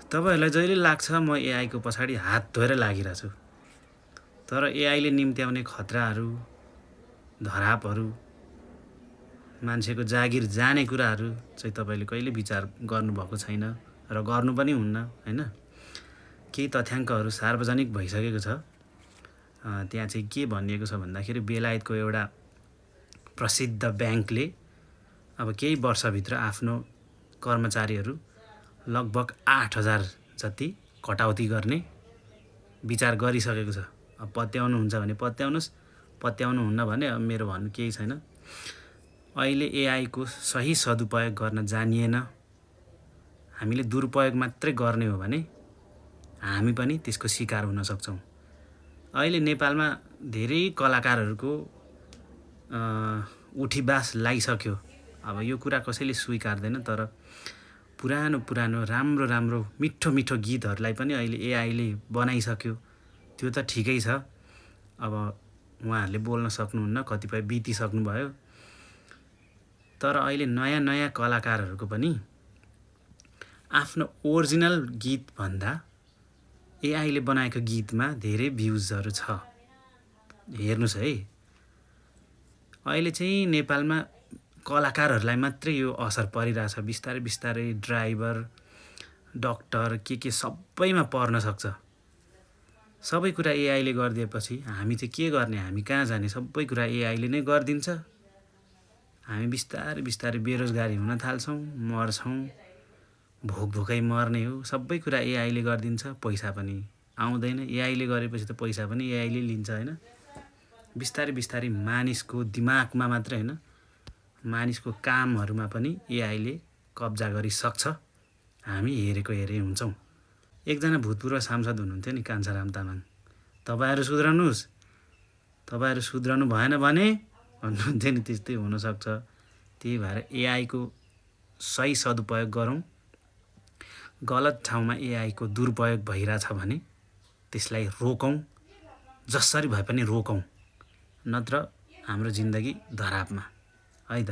तपाईहरुलाई जहिले लाग्छ म एआई को पछाडी हात धोएर लागिरहेछु, तर एआई ले निम्त्याउने खतराहरू, धरापहरू, मान्छेको जागिर जाने कुराहरू चाहिँ तपाईले कहिले विचार गर्नुभएको छैन र गर्नु पनि हुन्न, हैन? केही तथ्याङ्कहरू सार्वजनिक भइसकेको छ। त्यहाँ चाहिँ के भनिएको छ भन्दाखेरि बेलायतको एउटा प्रसिद्ध ब्याङ्कले अब केही वर्षभित्र आफ्नो कर्मचारीहरू लगभग 8000 जति कटौती गर्ने विचार गरिसकेको छ। अब पत्याउनु हुन्छ भने पत्याउनुस्, पत्याउनु हुन्न भने अब मेरो भन्नु केही छैन। अहिले एआई को सही सदुपयोग गर्न जानिएन, हामीले दुरुपयोग मात्रै गर्ने हो भने हामी पनि त्यसको शिकार हुन सक्छौं। अहिले नेपालमा धेरै कलाकारहरूको उठीबास लागिसक्यो। अब यो कुरा कसैले स्वीकार्दैन, तर पुरानो राम्रो मिठो गीतहरूलाई पनि अहिले एआई ले बनाइसक्यो। त्यो त ठिकै छ। अब उहाँहरूले बोल्न सक्नुहुन्न, कतिपय बितिसक्नु भयो। तर अहिले नयाँ कलाकारहरूको पनि आफ्नो ओरिजिनल गीत भन्दा एआई ले बनाएको गीतमा धेरै भ्युजहरू छ। हेर्नुस् है। अहिले चाहिँ नेपालमा कलाकारहरूलाई मात्रै यो असर परिरहेछ। बिस्तारै ड्राइभर, डाक्टर के सबैमा पर्न सक्छ। सबै कुरा एआई ले गरिदिएपछि हामी चाहिँ के गर्ने? हामी कहाँ जाने? सबै कुरा एआई ले नै गरिदिन्छ। हामी बिस्तारै बेरोजगारी हुन थाल्छौं, मर्छौं, भोकै मर्ने हो। सबै कुरा एआई ले गरिदिन्छ, पैसा पनि आउँदैन। एआई ले गरेपछि त पैसा पनि एआई ले लिन्छ, हैन? बिस्तारै मानिसको दिमागमा मात्र हैन, मानिसको कामहरुमा पनि एआई ले कब्जा गरिसक्छ। हामी हेरेको हेरे हुन्छौं। एकजना भूतपूर्व सांसद हुनुहुन्थ्यो नि, कान्छाराम तामाङ। तपाईहरु सुध्रनुस्, तपाईहरु सुध्रनु भएन भने भन्नुहुन्थ्यो नि, त्यस्तै हुन सक्छ। त्यही भएर एआई को सही सदुपयोग गरौं। गलत ठाउँमा एआई को दुरुपयोग भइराछ भने त्यसलाई रोकौं, जसरी भए पनि रोकौं, नत्र हाम्रो जिन्दगी धरापमा, है त।